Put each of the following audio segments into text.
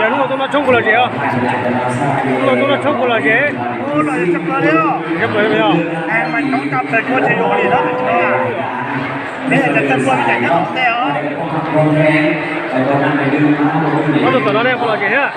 Yog hnub no tuaj no tshoob kuv los zem os. Hnub no tuaj no tshoob kuv los zem. Muab tus tom no ne, puas los zem thiab?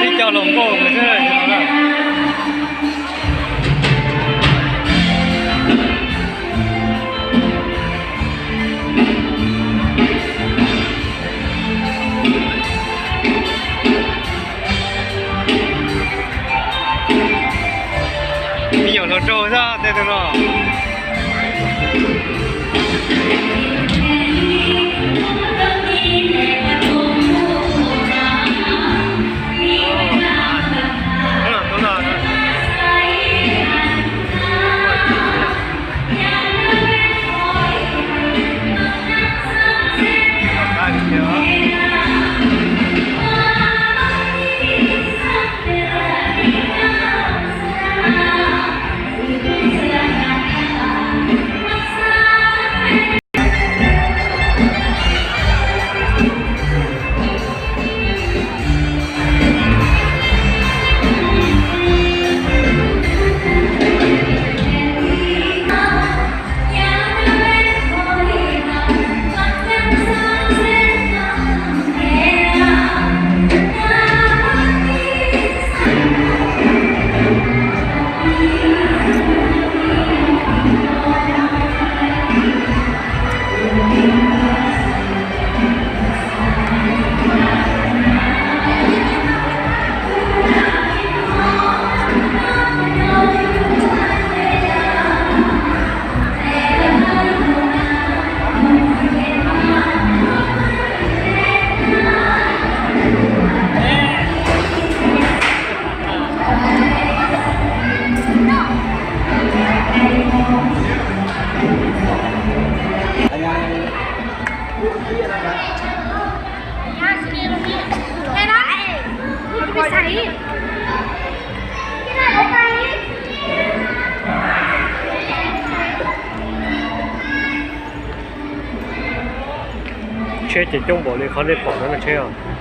Ib co hluas nkauj xwb. Me nyuam hluas nraug xwb tej tus no. Tsheb ces coob npaum li qhov nej pom no na tsheb os.